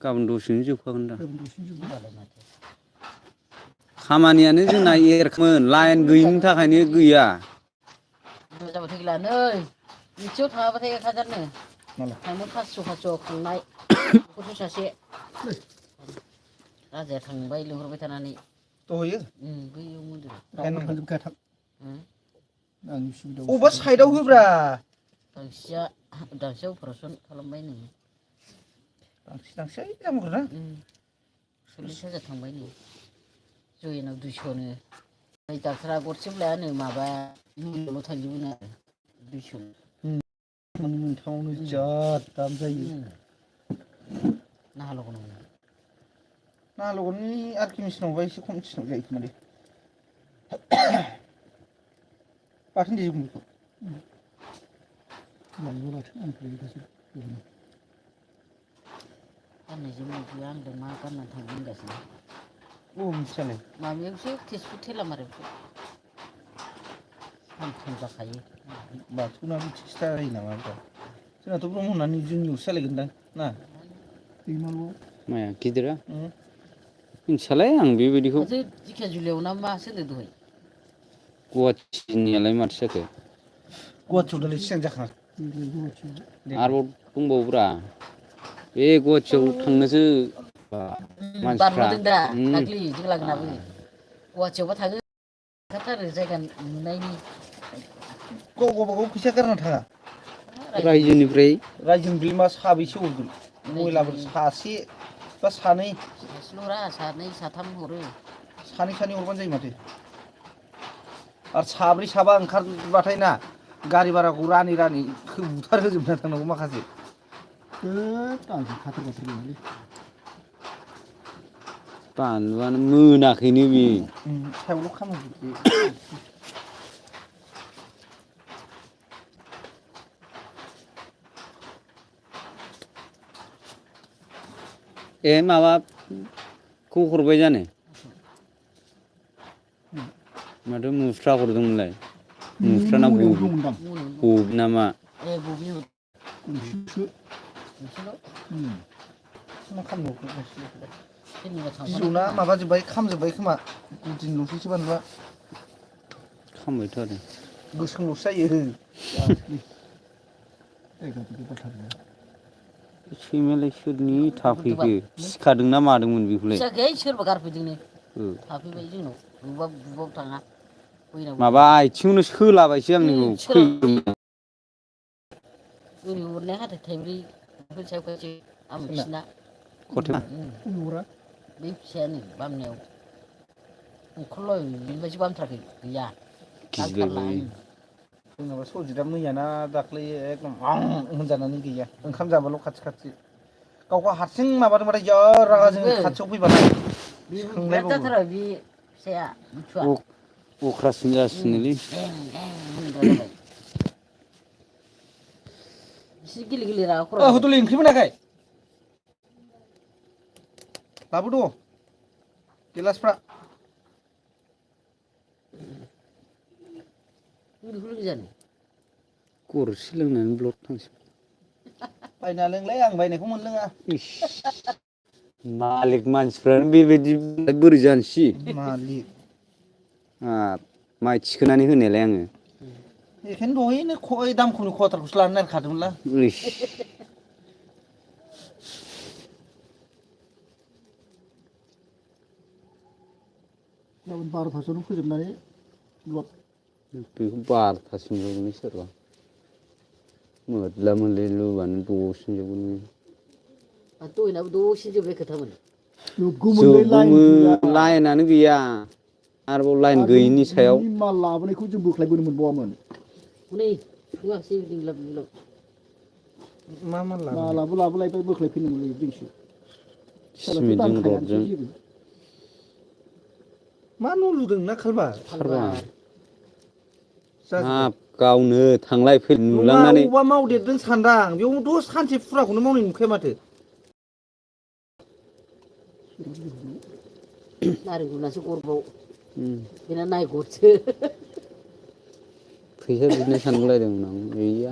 गाबोन दसेनो जोबखागोन दा खामानियानो जोंना एरखामोन लाइन गैयिनि थाखायनो गैया जाबाथाय गैला नै मिथियाव थाङाबाथाय 1000नो थांनो 500 खांनाय गथ' सासे राजाया थांबाय लिंहरबाय थानानै दहयो बैयाव मन्दिराव अबेबा साइडआव होब्रा दांसेया अपारेसन खालामबाय नो दांसे जामोगोन ना 40,000 थांबाय नो जयेनाव 200नो ओमफ्राय डाक्टारा गरसेबो लायानो माबा मुलियावल' थांजोबोनो आरो 200 मोनथामावनो जाद दाम जायो नाहालगनि आरखि मेसिनावबा एसे खम सिनाव जायो खोमालै बाथोन देजोबगोन बेखौ गाननाय जोमनाय गैया आंलाय मा गाननानै थांनो होनगासिनो मिथियालाय माबायावसो तेजपुर थेलामारियावसो सानथाम जाखायो बाथौना बिथिंसो जायो नामा जोंनाथ' ब्रह्म होननानै जोंनियावसो जालायगोनदां ना माया गिदिरा मिथियालाय आं बेबायदिखौ माथो दिखियाजुलियाव ना मा होनो दहाय गुवाहाटिनियालाय माथो जाखो गुवाहाटियाव दालाय सिगां जाखाङाखै आरोबाव दंबावोब्रा बे गुवाहाटियाव थांनोसो मानसिफ्रा बारबोदों दा दाख्लि जोंलागोनाबो गुवाहाटियावबा थाङो ओंखारथारो जायगा नुनायनि गावबागाव फैसा गारना थाङा रायजोनिफ्राय रायजोनिफ्राय मा साबैसे हरगोन महिलाफोर सासे बा सानै सासेल'रा सानै साथाम हरो सानै हरबानो जायो माथो आरो साब्रै साबा ओंखारबाथाय ना गारि भाराखौ रानै बुथार होजोबना थांनांगौ माखासे बानलुआनो मोनाखैनो बे सायावल' खामजोबो ए माबाखौ हरबाय जानो माथो मुस्रा हरदोंमोनलाय मुस्राना बबि नामा बिजौना माबाजोब्बाय खामजोब्बाय खोमा गुदिनिल'सैसो बानलुआ खामबायथ' आरो गोसोमल'सो जायो सैमायालाय सोरनि थाफैखो सिखादोंना मादोंमोन बेखौलाय सोरबा गारफैदोंनो थाफैबाय जोंनाव बुबाबो थाङा माबा आथिङावनो सोलाबायसो आंनिखौ फैदोंमोन ओरै हरनाया हाथाय थाइब्रै सायाव खायसो आमोखिना बे फिसायानो बामनायाव ओंखारलाय बेनिफ्रायसो बामथाराखै गैया गारथारला जोंनाबा सजिता मैयाना दाख्लै एकदम होनजानानै गैया ओंखाम जाबाल' खाथि गावखौ हारसिं माबादोंबाथाय जा रागा जोङो खाथियाव फैबाथाय जाथारा बे फिसाया अख्रासिन जासिनोलै एसे गिलिर रागा खर' हट'ले ओंख्रि मोनाखै लाबोद' गिलासफ्रा गरसे लोंनानै ब्लद थांसै बायना लोंलाय आं बायनायखौ मोनलोङा मालिक मानसिफ्रानो बेबायदि बोरै जानोसि मालिक माइ थिखोनानै होनायालाय आङो बेखायनो दहायनो दाम खमनि खथारखौसो लानो नागिरखादोंमोनलां गाबोन 12थासोआवनो फोजोबनानै बेखौ 12थासिम लुबैनो सोरबा मोद्ला मोद्लि लुबानो दसेनो जोबगोन दहायनाबो दसेनो जोबनाय खोथामोन जोबगौमोन लाइनानो गैया आरोबाव लाइन गैयिनि सायाव माल लाबोनायखौ जों बोख्लायबोनो मोनबावामोन हनै होआसै लिंलाब मा मालाबो लाबोलायबाय बोख्लायफैनो मोनलायदोंसो सिमेन्टजों रडजों मा न' लुदों ना खालबार हाब गावनो थांलाय फैलाय नङा नुलांनानै अबावबा मावदेरदों सानदां बेयावथ' सानसे फुराखौनो मावनाय नुखाया माथो नारेंखुनासो गरबाव बेना नायगरसो फैसा बिनो सानगुलायदोंमोन आं गैया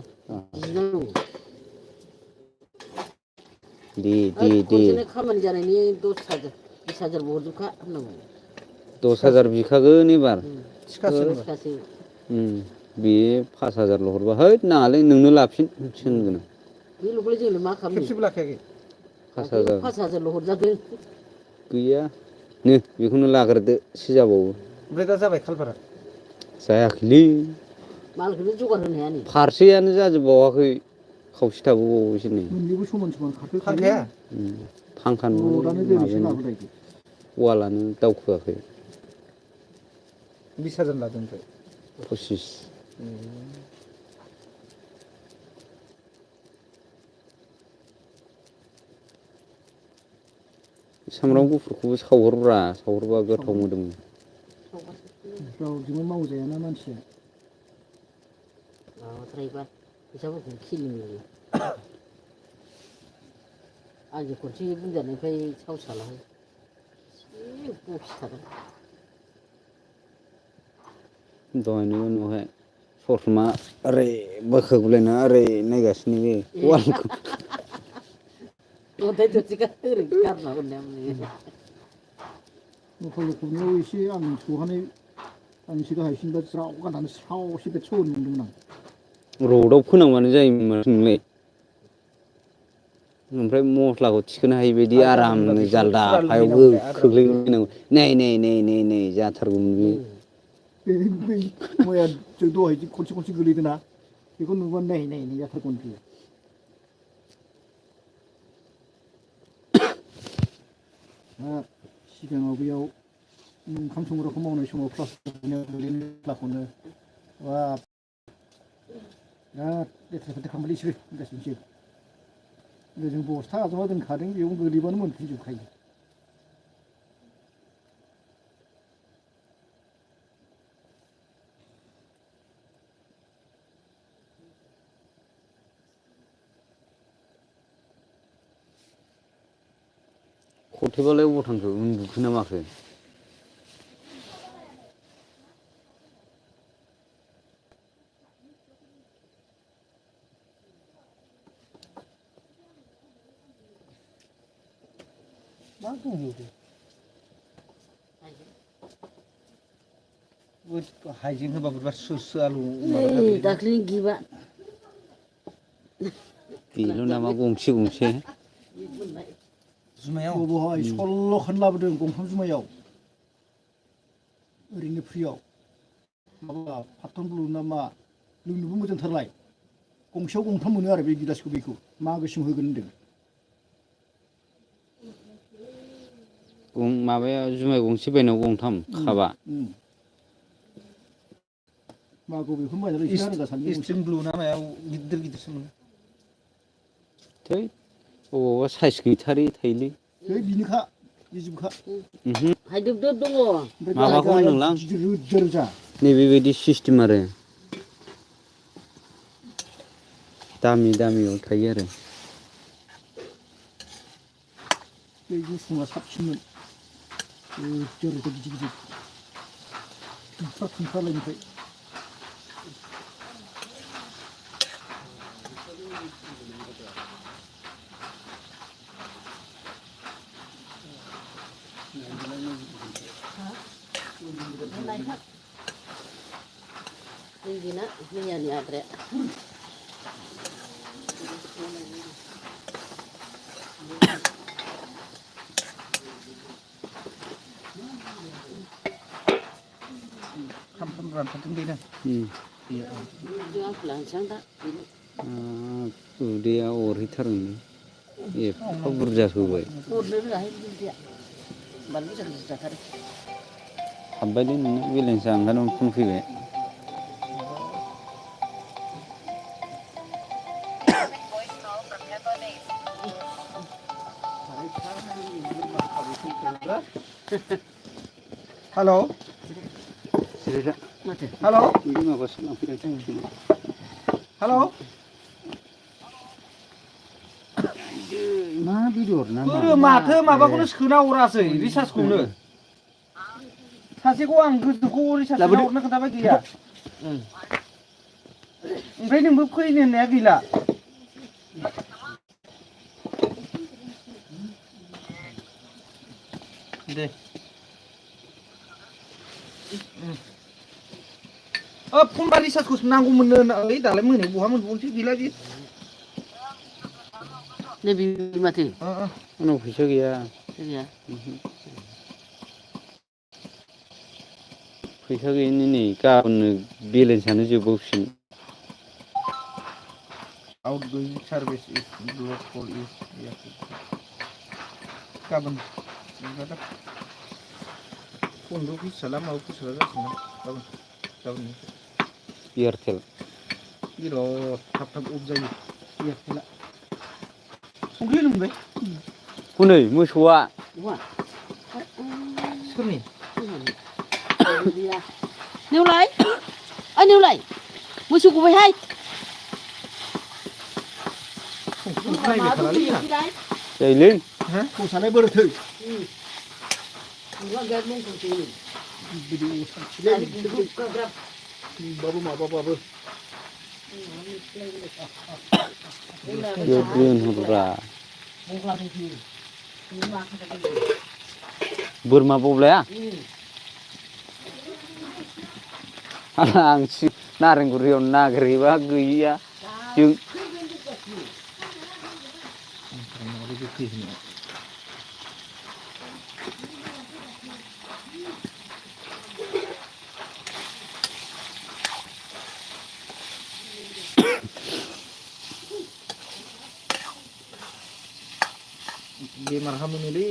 खनसेनो खामानि जानायनि 10,000 20,000 हरजोबखा होननांगौ 10,000 बिखागोन एबार थिखासो थिखासो बे 5,000ल' हरबा है नाङालै नोंनो लाफिन होनगोन बेल'खौलाय जोंलाय मा खालामनो खेबसेबो लाखायाखै 5,000 5,000ल' हरजादों गैया नै बेखौनो लाग्रोदोसो जाबावो ओमफ्राय दा जाबाय खालपारा जायाखैलै मालखौनो जगार होनो हाया नै फारसेयानो जाजोबबावाखै खावसे थाबावबावोसो नै मोननैबो समान समान फांखाया फांखा रडआनो नङा जेरैसो माबायानो लाबोलायदो वालानो दावखोआखै 20,000 लादों ओमफ्राय 25 सामब्राम गुफुरखौबो सावहरब्रा सावहरबा गोथाव मोदोमो रावजोंबो मावजायाना मानसिया माबाद्रायबा फैसाफोरखौ खिलियो आंजों खनसे बुंजानायनिफ्राय सावसालाहाय एसे बखिथारदों दहायनो उनावहाय ससमा ओरै बोखोगुलायना ओरै नायगासिनो बे वालखौ अन्थाइ थरथिखा ओरै गारना हरनाया लखब लखबनियाव एसे आं सौहानाय आं एसे गाहायसिनबा ज्राव गारनानै स्रावसे बेद सौनो मोनदोंमोन आं रडआव फोनांबानो जायोमोन नोंलाय ओमफ्राय मस्लाखौ थिखोनो हायि बायदि आरामनो जालदाफायाव खोख्लैलायनांगौ नै जाथारगौमोन बे बै मैया जों दहाय खनसे गोलैदोंना बेखौ नुबा नायै जाथारगौमोन बियो सिगाङाव बेयाव ओंखाम संग्राखौ मावनाय समाव क्लासखौनो बाब बिराद लेथ्रा फेथ्रा खालामबायलै बिसोरो होनगासिनोसै जों बस्था आजावना दोनखादों बेयावनो गोलैबानो मोनफिनजोबखायो खथेबालाय अबाव थांखो उन्दुखो ना माखो मा दंबावो हाइजें होबा बोरैबा स्रो आलु दाख्लैनि गिबा बेल' नामा गंसे जुमायाव बहाय सल्ल'खौनो लाबोदों गंथाम जुमायाव ओरैनो फ्रियाव माबा फाथन ब्लु ना मा लोंनोबो मोजांथारलाय गंसेयाव गंथाम मोनो आरो बे गिलासखौ बेखौ मागोसिम होगोन होनदों माबाया जुमाय गंसे बायनायाव गंथाम खाबा मागोआव बेखौनो बायनानै एसे हारोगा सानैजों इस्टिं ब्लु ना मायाव गिदिरसो मोनो थै अबावबा साइज गैथारै थायोलै बिनोखा बिजोबखा हायदोबदो दङ माबाखौ होनदोंलां रोजा नैबेबायदि सिस्टेम आरो दामियाव थायो आरो बे गुसुङा साबसिनमोन रोजा गिदिर थुमफ्रालायनिफ्राय जोंना मैयानि आद्राया खामफ्राम रानथारदों बेनो आंखौ लानोसै आं दा उदैया अरहैथारगोन एफा बुरजा होबाय हरनो रोङाहाय बिदिया बानलु गोसा जाथारो हाबबायलै नोंना बेलेन्सा ओंखायनो फन फैबाय हेलौ हेलौ हेलौ मा बेदर ना माथो माबाखौनो सोना हरासै रिसार्जखौनो सासेखौ आं गोजौखौ रिसार्ज सोना हरनो खोन्थाबाय गैया ओमफ्राय नोंबो फैनो होननाया गैला दे फन रिसार्जखौ नांगौमोननो ओइ दालाय मोनायाव बहा मोनबावनोसै गैला बे नैबे माथो उनाव फैसा गैया फैसा गैयिनि नै गाबोननो बेलेन्सआनो जोबबावसिगोन outgoing service is blocked for you गाबोन फनबो फैसाला माबा फैसाला जासिगोन गाबोन एयारटेल बिराद थाब थाब अफ जायो एयारटेला संख्रि लोंबाय हनै मोसौआ सोरनि नेवलाय नेवलाय मोसौ गबायहाय जायोलै मोसानाय बोरैथो बाबु माबाबाबो दोनहरब्रा बोरमा बब्लाया आं नारेंगुरियाव नागिरहैबा गैया जों बेमार हामोनोलै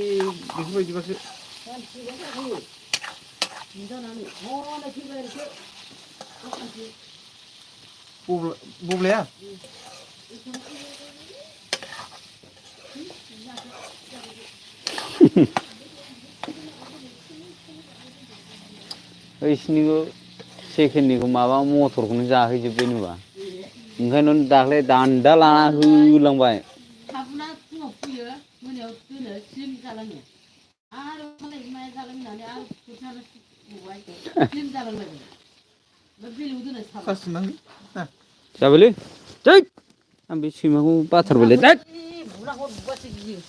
बेफोरबायदिबासो बब्लाया बैसिनिखौ सेकेन्डनिखौ माबा मटरखौनो जाहैजोब्बाय नुबा ओंखायनो दाख्लै दान्दा लाना होलांबाय साबुना फुङाव फुयो मोनायाव दोनो स्लिम जालाङो आरो मालाय माया जालांनानै आरो फोथार गबाय स्लिम जालांलायबाय बेलेग दोनो साबुन जाबायलै जै आं बे सैमाखौ बाथारबायलै दै बुना हरबासो गियो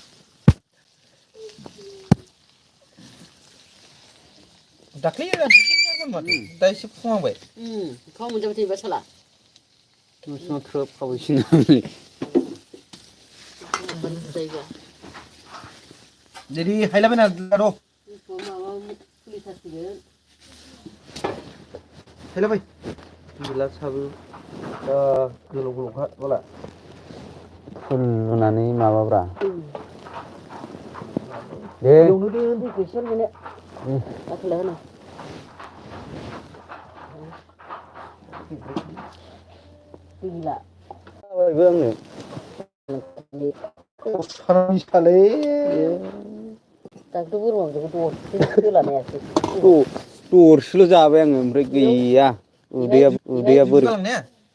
दाख्लै दा एसे फुहांबाय खाव मोनजाबाय थायोबा साला नोंसिनाव थ्रोब खाबायसिनो जेरै हायलाबायना र' हायलाबाय गिलासाबो गोलाव गोलावखा बाला फुलुनानै माबाब्रा दे एवनो दोन दैखौ एसे मोनो दाखोलाय होनो गैला आंनो सानानै सालै दाथ' बोरमा बेदरखौ दरसे होलानायासै दरसेल' जाबाय आङो ओमफ्राय गैया उदैया बोरै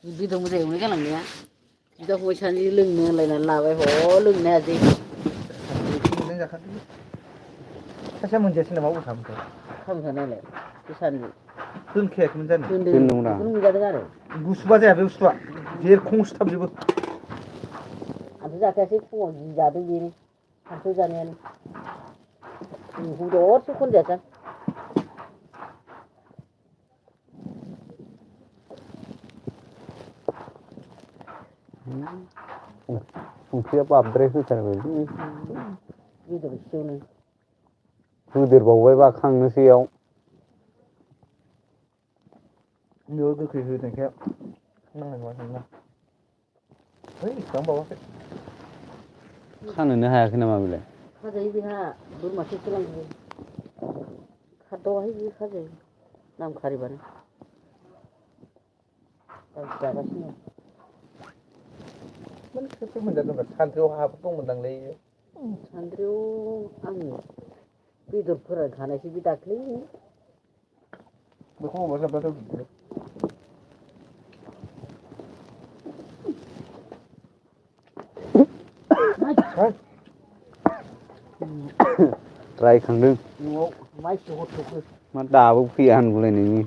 बेदर मोजां एवनाय गालांनाया बिदा फंबाय सानै लोंनो होनलायनानै लाबाय ह लोंनो हायासै सासेया मोनजायासै नामा अबाव थांखो खालामनो थानायालाय बे सानैजों दोनखायाखैमोन जानो दोनदों बेखौनो मोनजादों आरो गुसुबा जाया बे बुस्थुआ जेरखंसोथाबजोबो आंथ' जाखायासै फुङाव जि जादों बेनो सानसुआव जानायानो दरसे खनजायासां संख्रिया बाबद्राय होथारबायलै बेदर एसेयावनो होदेरबावबायबा खांनोसैयाव बेयाव गोखै होनायखाय नांनाय नङा नोंना इसेबां बावाखै खानोनो हायाखै नामा बेलाय खाजायो बेहा बोरमासो लांजोबो खारदावाहाय बियो खाजायो नाम खारिबानो जागासिनो सोर मोनजादों सान्द्रियाव हाफोर दंमोनदांलै सान्द्रियाव आं बेदर फोरानखानायसो बे दाख्लै बेखौ अबाव जाब्लाथ' रायखांदों न'आव माइसो हरथ'खो मा दाबो फैया होनगुलायनायनि